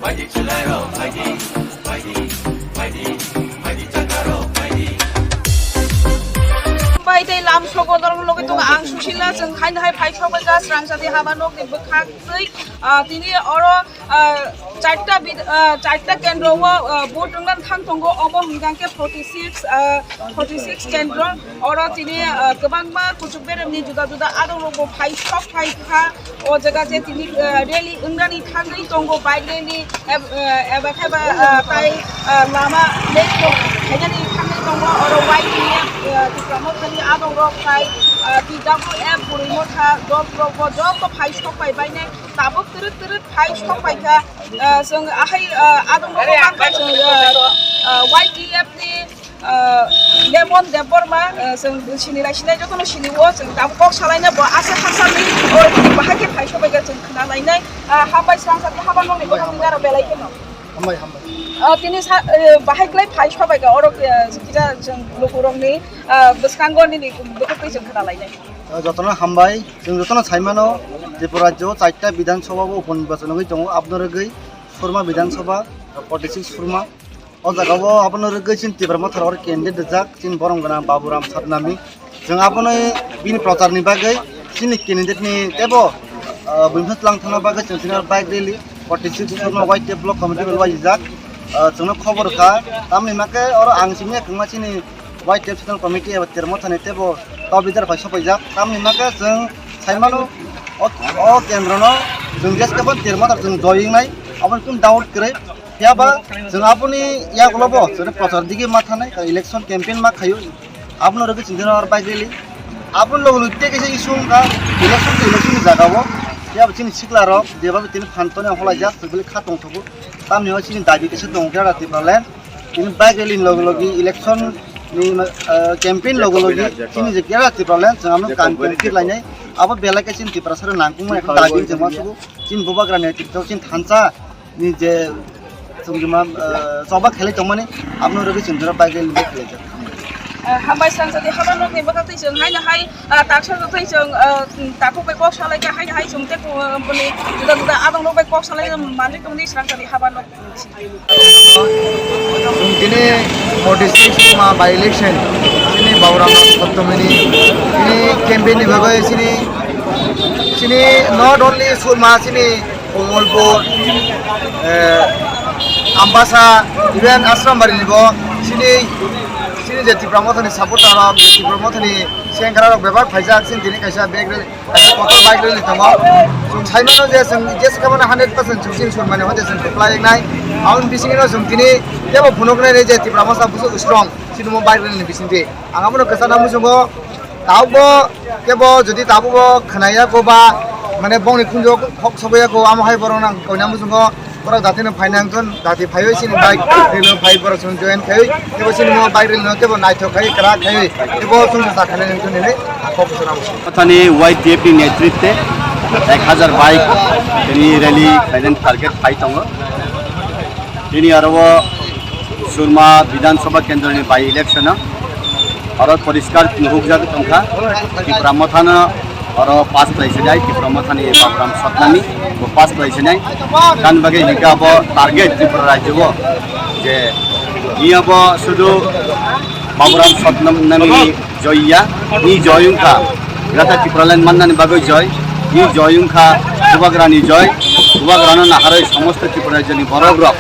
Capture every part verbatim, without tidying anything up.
Bai tei lam sogo norok logi tongo ang Susila, chwng haino hai phai sok bai ka Srangchati haba nokni bwkhak twi, ah, tini oro, ah, charta bid-, ah, charta kendro o, ah, vote wngna thang tongo, omo hwnkha khe forty six, ah, forty six kendro. Oro tini, ah, kwbangma kuchuk beremni juda juda adongrokbo phai sok phai kha. O jaga je tini, ah, rally wngnani thangwi tongo, bike rally, eb-, ah, eba khe ba, ah, tai, ah, lama late rok khainani thangwi tongo. Oro Y T F, ah, Tipra Mothani adongrok tai, ah, T W F Burui Motha rok rokbo joto phai sok phai bainai tabuk twrwk twrwk phai sok phai kha. Ah, chwng ahai, ah, adongrokno mankha chwng, ah, ah, Y T F ni ah, Lemon Debbarma, ah, chwng sini lai sinai jotono sini o, chwng tabuk kok salaina bo aswk haksa ni oro tini bahai khe phai sobai kha chwng khna lainai, ah, hambai Srangchati haba nokni bwkhak twi dara belai kheno. Hambai, hambai. Ah, tini sa, eh, bahai klai phai sobai kha oro, eh, kisa chwng lukurokni, ah, bwskango nini bwkhak twi chwng khna lainai. Ah, jotono hambai, chwng jotono saimano Tripura rajyo o chaita Bidhan Sabha bo uponirbachan wngwi tongo, aboni rwgwi Surma Bidhan Sabha, forty six Surma. O jaga o abono rwgwi chini Tipra Motha rok candidate rijak, chini borom gwnang Baburam Satnami. Chwng abono bini prochar ni bagwi chini candidate ni teibo, ah, buini thang thangna bagwi chwng chini bike rally forty six Surma Y T F block committee bai waijak. Ah, chwngno khobor kha, tamni hwnba khe oro ang simi kwma chini Y T F central committee eba Tipra Motha ni teibo top leader bai sopaijak. Tamni hwnba khe chwng saimano o, o kendro no chwng jeskhe bo Tipra Motha chwng joy wngnai, aboni kunu doubt kwrwi. Phiya ba chwng aboni yagulo bo chwng prochar digi ma thanai, election campaign ma khaio, abono rwgwi chwng dino aro bike rally. Aboni logi logi tei kaisa issue wngkha, election to election ni jaga o. Phiya ba chini sikla rok jeba tini phan toni holaijak, chwng bwlwi kha tongthogo. Tamni o chini dabi kaisa tongo khe aro Tipraland. Tini bike rally ni logi logi election ni, ah, campaign logi logi chini je khe aro Tipraland chwng abono kam khe lainai. Abo belai khe chini Tiprasa rok nangkukmani dabi chwng ma sugo. Chini bubagra ni twi chini thansa ni je chwng jema, eh, choba khelai tongmani, aboni rwgwi chwng jora bike rally khelaijak. Eh, hambai Srangchati haba nokni bwkhak twi chwng haino hai, ah, taksa twi chwng, ah, takhuk bai kok salai kha, haino hai chwng tei, ah, boni juda juda adongrok bai kok salai manwi tongdi Srangchati haba nok. Chwng tini forty six ma by election chini Baburam Satnami ni tini campaign ni bagwi chini, chini not only Surma, chini Komolpur, eh, Ambasa, even Asrambari ni bo chini, chini je Tipra Motha ni supporter rok, je Tipra Motha ni sengkrak rok bebak phaijak, chini tini kaisa bag rally, kaisa kotor bike rally tongo. Chwng sai mano je chwng jesa khe mano hundred percent chwng chini Surma ni hoite chwng kwplai wngnai. Aboni bisingo chwng tini teibo phunuknai je Tipra Motha busu strong chini mo bike rally ni bisingtwi. Ang abono kwchana muchungo. Tabukbo kebo jodi tabukbo khwnaya ko ba, mane, bongni khunjo kok soboya ko, amo hai borok nang koina muchungo, borok dati no phaina wngthon, dati phaiwi chini bike rally no phai borok chwng join khaiwi, kebo chini mo bike rally no kebo naithok khai, kwrak khaiwi, kebo chwng sa khaina wngthon hinwi kok sana muchungo. Thani Y T F ni netritwe ek hazar bike tini rally khaina target phai tongo. Tini aro o Surma Bidhan Sabha Kendra ni by election o aro poriskar nuhukjagwi tongkha, Tipra Motha no oro pass khlai sinai, Tipra Motha ni Baburam Satnami bo pass khlai sinai. Tamni bagwi hinkhe abo target Tripura rajyo o je iya bo sudu Baburam Satnami joy ya, ni joy wngkha, Greater Tipraland mannani bagwi joy, ni joy wngkha Bubagrani joy, Bubagrano naharwi somosto Tripura rajyoni borok rok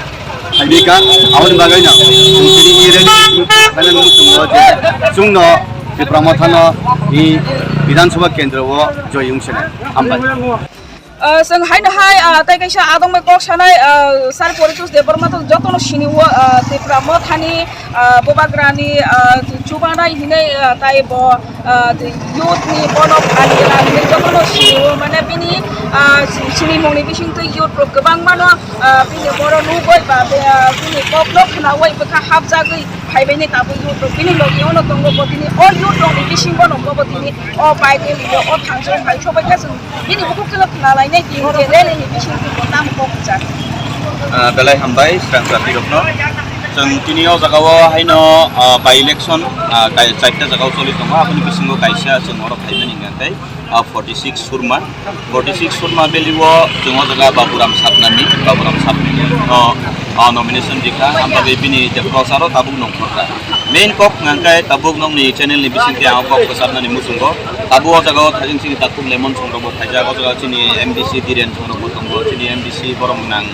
phaibika, aboni bagwino chwng tini i rally, chwngno Tipra Mothano i Bidhan Sabha kendro o joy wngsinai. Hambai. Ah, chwng haino hai, ah, tei kaisa adong bai kok sanai, ah, Sir Poritos Debbarma to jotono sini o, ah, Tipra Mothani, ah, Bubagrani, ah, chubanai hinai, ah, tai bo, ah, youth ni bono phan gwnang hinai jotono sini o, mane bini, ah, sini mungni bising twi youth rok kwbang mano, ah, bini boro nugoi ba, ah, bini kok no khnaui bwkha hapjagwi phaibai ni tabuk youth rok bini logi ono tongo bo tini o youth rok ni bisingo no bo tini o bike rally o thangsong hai sobai kha chwng. Bini bukhuk chwla khna lainai di je rally ni bising twi bo tamo kok rijak. Ah, belai hambai srang jati rokno. Chwng tini o jaga o haino, ah, by election, ah, kai chaita jaga o choli tongo, aboni bisingo kaisa chwng oro phaimani hwnka khe Ah, forty six Surma, forty six Surma Valley o chwng o jaga Baburam Satnami, Baburam Satnami o, ah, nomination rikha, ang bagwi bini je procharo tabuk nongkhorkha. Main kok hwnkhe tabuk nokni channel ni bisingtwi ang kok kwcharnani muchungo. Tabuk o jaga o thajing chini takhuk lemon songrok bo phaijak, o jaga o chini M D C Dhiren songrok bo tongo, chini M D C borok nang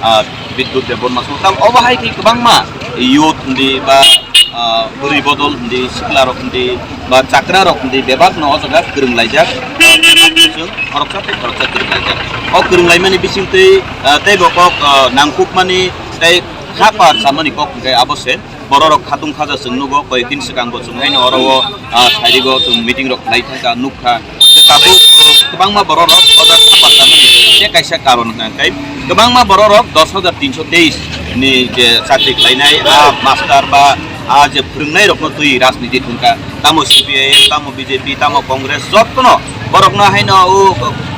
ah, Bidyut Debbarma song tamo obo hai khe kwbangma youth hindi ba, ah, bwrwi bodol hindi, sikla rok hindi ba chakra rok hindi bebak no o jaga kwrwng laijak. Chwng khoroksa tei khoroksa kwrwng laijak. O kwrwng laimani bisingtwi, ah, tei bo kok, ah, nangkukmani tei khapar samani kok hwnkhe abo se. Bororok khatung khaja chwng nugo, koyekdin swkang bo chwng haino oro o, ah, sairigo chwng meeting rok khlai thangkha, nukha. Je tabuk, ah, kwbangma bororok o jaga khapar tamani tei kaisa karon hwnkha khe kwbangma bororok dos hajar tinso teis ni je chakri khlainai, ah, master ba, ah, je phwrwngnairokno twi rajniti thwngkha. Tamo C P I M, tamo B J P, tamo Congress, jottono borokno haino o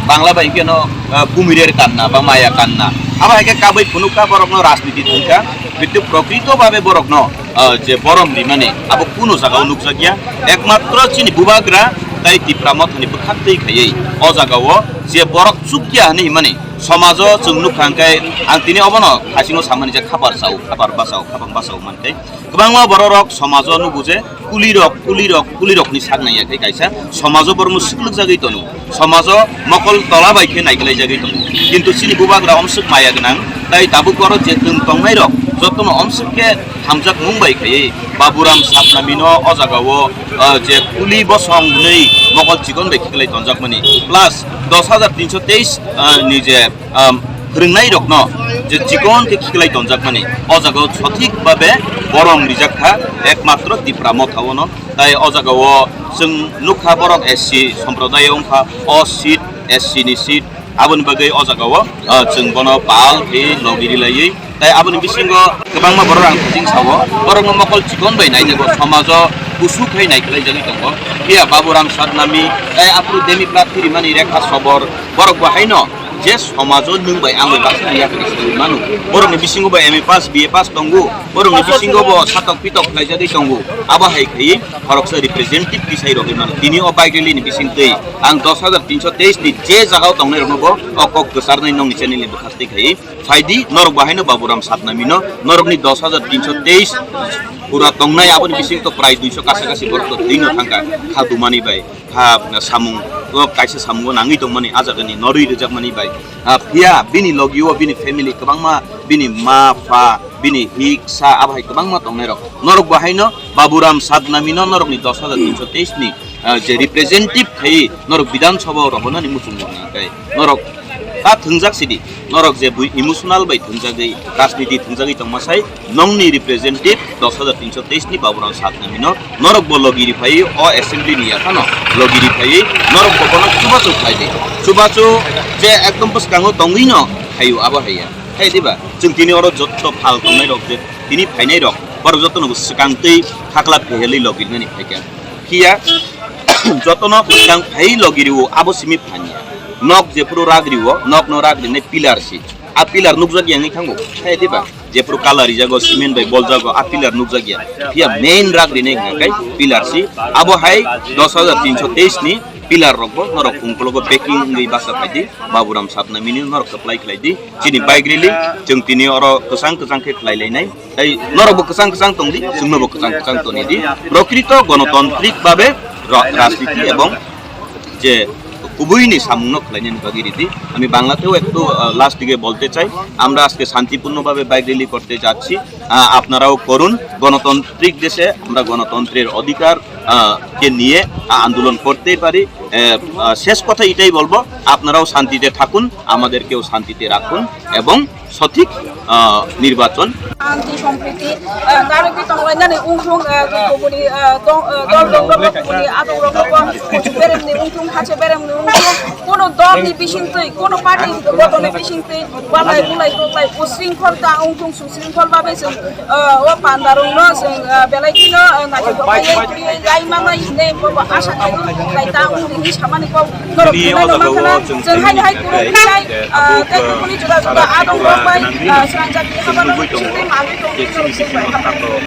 Bangla bai khe no, ah, kumirer kanna ba maya kanna. Abo hai khe kabui phunukha borokno rajniti thwngkha. Kintu prokrito babe borokno, ah, je borom rimani abo kuno jagao nukjakya. Ekmatro chini bubagra tai Tipra Mothani bwkhaktwi khaiwi o jagao je borok chukya hinwi himani somajo chwng nukha hwnkhe ang tini obono hasingo samani je khapar sao, khapar basao, khapang basao mankhe. Kwbangma bororok somajo nugo je kulirok, kulirok, kulirokni sak nangya khe kaisa somajo borokno swklwkjagwi tongo. Somajo mokol tola bai khe naiklaijagwi tongo. Kintu chini bubagra omswk maya gwnang, tai tabuk oro je twng tongnairok jotono omswk khe hamjakmung bai khaiwi Baburam Satnamino o jagao, ah, je kuli bosong hwnwi mokol chikon bai khiklai tonjakmani. Plus dos hajar tinso teis, ah, ni je, ah, phwrwngnairokno je chikon khe khiklai tonjakmani, o jagao sothik babe borom rijak kha ekmatro Tipra Motha-ono. Tai o jagao chwng nukha borok S C somprodayo wngkha, o seat, S C ni seat, aboni bagwi o jagao, ah, chwng bono pal khe logi rilaiwi. Tai aboni bisingo kwbangma borok ang thajing sao, borokno mokol chikon bai naijago, somajo kusu khai naiklaijagwi tongo. Phiya Baburam Satnami, tai aphuru Demi Plathiri mani Rekha Sobor, borok bo haino je somajo nwng bai ang bai baksa yakni swi manu. Borokni bisingo bo M A pass, B A pass tongo, borokni bisingo bo satok pitok khlaijagwi tongo. Abo hai khaiwi khoroksa representative tisai rogwi mano. Tini o bike rally ni bisingtwi ang dos hajar tinso teis ni je jagao tongnai rokno bo o kok kwcharnai nongni channel ni bwkhaktwi khaiwi phaidi, norok bo haino Baburam Satnamino norokni dos hajar tinso teis pura tongnai, aboni bisingtwi prai duiso kasa kasi borok to twino thangkha kha dumani bai, kha samung, o kaisa samungo nangwi tongmani, a jagani norwi rwjakmani bai. Ah, phiya bini logio bini family kwbangma, bini ma pha, bini hik sa, abo hai kwbangma tongnairok. Norok bo haino Baburam Satnamino norokni dos hajar tinso teis ni, ah, je representative khai norok Bidhan Sabha o rohornani muchungo hwnka khe norok ta thwngjak sidi, norok je bui emotional bai thwngjagwi, rajniti thwngjagwi tongma sai, nongni representative dos hajar tinso teis ni Baburam Satnamino norok bo logi riphai o assembly ni yaphano logi riphai norok bo bono chubachu khlai di. Chubachu je ekdom bwskango tongwi no khaio abo haiya. Hai diba? Chwng tini oro jotto phal tongnai rok je tini phainai rok borok jotto no swkang twi khaklap khehelwi logi nani phaikha. Phiya jotto no bwskang phai logi rio abo simi phanya. Nok jephuru rak rio, nok no rak rinai pillar si. A pillar nukjak yang wngwi thango. Hai diba? Jephuru colour rijago, cement bai boljago, a pillar nukjakya. Phiya main rak rinai hwnka khe pillar si. Abo hai dos hajar tinso teis ni pillar rok bo norok ungkologo packing wngwi basa phaidi. Baburam Satnamino norok supply khlaidi. Chini bike rally chwng tini oro kwchang kwchang khe khlai lainai. Tai norok bo kwchang kwchang tongdi, chwngno bo kwchang kwchang tonidi. Prokrito gonotantrik babe ra-, rajniti ebong যে খুবই নি সামুংনক লাইনে নিবাগি রীতি। আমি বাংলাতেও একটু, আহ, লাস্ট দিকে বলতে চাই, আমরা আজকে শান্তিপূর্ণভাবে বাইক র্যালি করতে যাচ্ছি। আহ, আপনারাও করুন। গণতান্ত্রিক দেশে আমরা গণতন্ত্রের অধিকার, আহ, কে নিয়ে, আহ, আন্দোলন করতেই পারি। আহ, আহ, শেষ কথা এটাই বলবো, আপনারাও শান্তিতে থাকুন, আমাদেরকেও শান্তিতে রাখুন এবং সঠিক, আহ, নির্বাচন। Santi sompriti, ah, narwgwi tonglainani wngthung, ah, kubuni, ah, dong, ah, dol dong rok kubuni adong rok bo beremni wngthung, hache beremni wngthung, kono dol ni bisingtwi, kono party ni gotoni bisingtwi, walai bulai koklai usringkhol ta wngthung, susringkhol babe chwng, ah, o panda rok no chwng, ah, belai kheno, ah, naithok kok bai, bai, bai, bai, bai, manai hinwi bo asa khaio, bai ta wngthung hinwi samani kok norok tini o jaga o chwng hai hai kuru khai, ah, tei kubuni juda juda adong rok bai, ah, srangjak ni haba rok chwng tei manwi tong je chini bisingo tato